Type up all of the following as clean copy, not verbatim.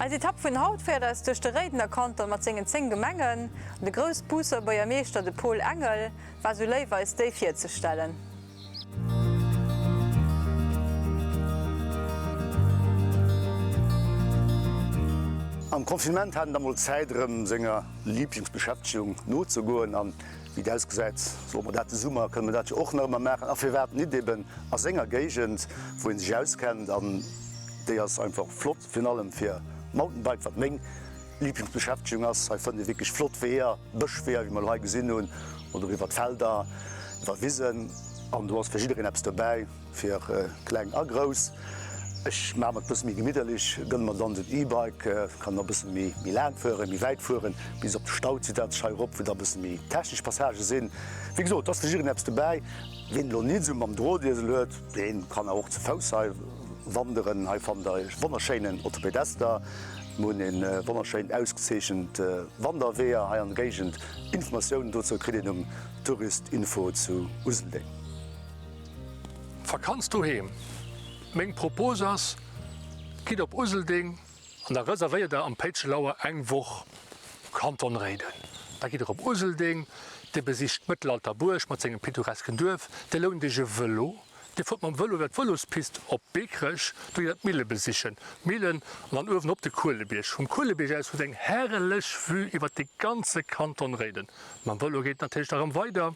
Eis Etapp vun haut féiert eis duerch de Réidener Kanton mat sengen 10 Gemengen. An de Groussbuusser Buergermeeschter, de Paul Engel, war sou léif eis déi virzestellen. Am Confinement hat en da mol Zäit erëm senger Lieblingsbeschäftegung nozegoen an wéi et ausgesäit solle mer dat de Summer, kënne mer dat jo och nach ëmmer maachen a firwat nit eben a senger Géigend wou een sech auskennt an déi ass einfach flott, virun allem fir Mountainbike wat meng Lieblingsbeschäftegung ass. Hei fënnt ee wierklech flott Weeër, Bëschweeër wéi mer elo hei gesinn hunn oder iwwer d'Felder, iwwer Wisen an do ass fir jiddereen eppes dobäi. Fir Kleng a Grouss. Ech maache mer et bësse méi gemidderlech, gënne mer dann den E-Bike, kann e bësse méi laang fueren, méi wäit fueren, bis op de Stau zitt dat sech hei erop, wou da bësse méi technesch Passagë sinn. Wéi gesot, et ass fir jiddereen eppes dobäi. Ween elo nit esou mam Drotiesel huet, dee kann awer och ze Fouss hei wanderen. Hei fannt der e wonnerschéinen Orthopedester. Mir hunn e wonnerschéin ausgezeechent Wanderweeër hei an der Géigend. Informatiounen dozou kritt een um Tourist-Info zu Useldeng. Vakanz doheem? Meng Propose ass, gitt op Useldeng an da reservéiert der am Péitschelauer eng Woch Kanton Réiden. Da gitt der op Useldeng, dir besicht d'Mëttelalter Buerg mat sengem pittoresken Duerf, dir lount iech e Vëlo, dir fuert mam Vëlo iwwer d'Vëlospist op Beekrech, do gitt der d'Mille besichen, d'Millen an dann uewen op de Kuelebierg. Vum Kuelebierg aus hutt der eng herrlech Vue iwwer de ganze Kanton Réiden. Mam Vëlo geet et natierlech da rëm weider.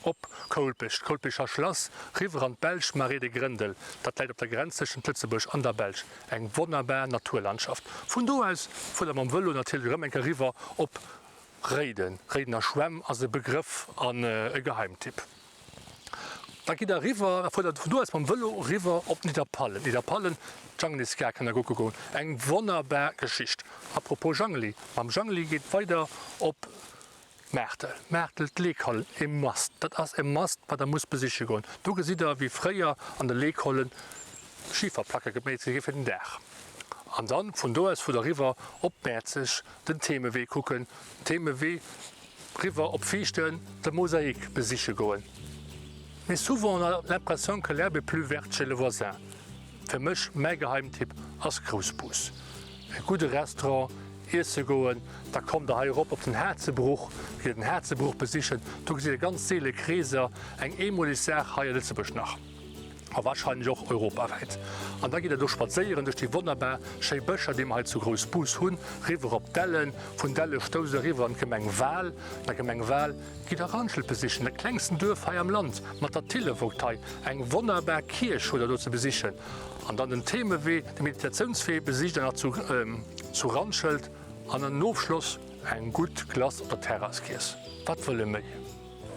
Op Koulpecht, Koulpecher Schlass, riwwer an d'Belsch, Marais de Grendel, dat läit op der Grenz tëschent Lëtzebuerg an der Belsch, eng wonnerbar Naturlandschaft. Vun do aus fuert der mam Vëlo natierlech erëm eng Kéier riwwer op Réiden. Réidener Schwämm ass e Begrëff an e Geheimtipp. Da gitt der riwwer, da fuert der vun do aus mam Vëlo riwwer op Nidderpallen. Nidderpallen, d'Janglisgare kënnt der kucke goen, eng wonnerbar Geschicht. Apropos Jangli, mam Jangli geet weider op. Maartel, Maartel, d'Leekhallen, e must, dat ass e must, wat der musst besiche goen. Do gesitt der, wéi fréier an de Leekhollen Schiferplacke geméit si gi fir den Daach. An dann vun do aus fuert der riwwer op Mäerzeg, den Themewee kucken, Themewee riwwer op Viichten, de Mosaik besiche goen. Mais souvent on a l'impression que l'herbe est plus verte chez le voisin. Fir mech mäi Geheimtipp ass Groussbus. E gudde Restaurant, iesse goen, da kommt der hei erop op den Harzebruch, gitt der den Harzebruch besichen, do gesitt der ganz seele Kreeser, eng eemoleg Saach hei a Lëtzebuerg nach a wahrscheinlech och europawäit. An da gitt der do spadséieren duerch déi wonnerbar schéi Bëscher, déi mer hei zu Groussbus hunn, riwwer op Dellen, vun Delle stousst der eriwwer an d'Gemeng Wal, an der Gemeng Wal gitt der Ranschelt besichen, dat klengsten Duerf hei am Land mat der Thillevogtei, eng wonnerbar Kierch hutt der do ze besichen. An dann den Themewee, de Meditatiounswee besicht der nach zu zu Ranschelt an an den Ofschloss eng gutt Glace op der Terrass giess. Wat wëll e méi?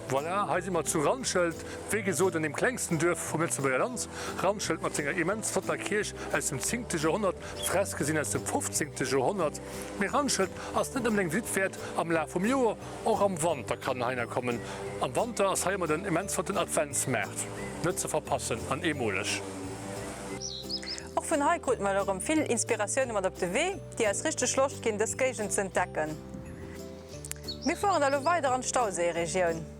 Voilà, hei si mer zu Ranschelt, wéi gesot an deem klengsten Duerf vum Lëtzebuerger Land. Ranschelt mat senger immens flotter Kierch aus dem zéngte Joerhonnert, d'Freske sinn aus dem fofzéngte Joerhonnert. Mee Ranschelt ass net nëmmen eng Visitt wäert am Laf vum Joer, och am Wanter kann en heihinner kommen. Am Wanter ass hei ëmmer den immens flotten Adventsmaart net ze verpassen an eemoleg. Och vun hei krute mer elo erëm vill Inspiratioune mat op de Wee, déi eis richteg Loscht ginn, dës Géigend z'entdecken. Mir fueren da lo weider an d'Stauséiregioun.